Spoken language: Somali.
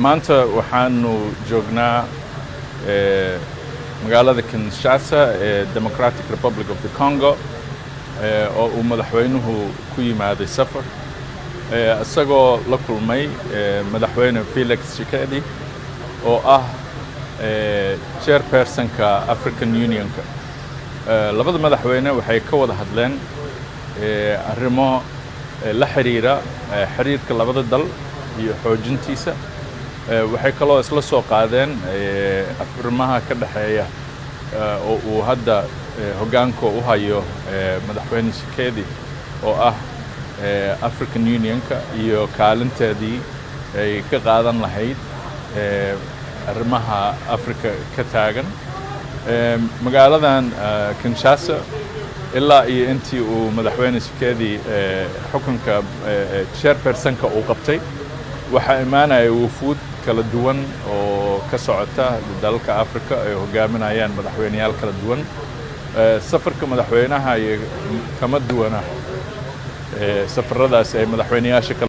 Maanta waxaanu joognaa magaalada Kinshasa ee Democratic Republic of the Congo, oo uu madaxweynuhu ku yimaaday safar, isagoo la kulmay Madaxweyne Felix Tshisekedi oo ah chairpersonka African Unionka. Labada madaxweyne waxay ka wada hadleen arrimo la xiriira xiriirka labada dal iyo xoojintiisa. Waxay kaloo isla soo qaadeen arrimaha ka dhexeeya oo uu hadda hoggaanka u hayo Madaxweyne Tshisekedi, oo ah African Unionka iyo kaalinteedii ay ka qaadan lahayd arrimaha Africa ka taagan. Magaaladan Kinshasa, ilaa iyo intii uu Madaxweyne Tshisekedi xukunka chairpersonka uu qabtay, waxaa imaanaya wufuud kala duwan oo ka socota dalalka Africa ay hogaaminayaan madaxweyneyaal kala duwan. Safarka madaxweynaha iyo kama duwana safaradaas ay madaxweyneyaasha kala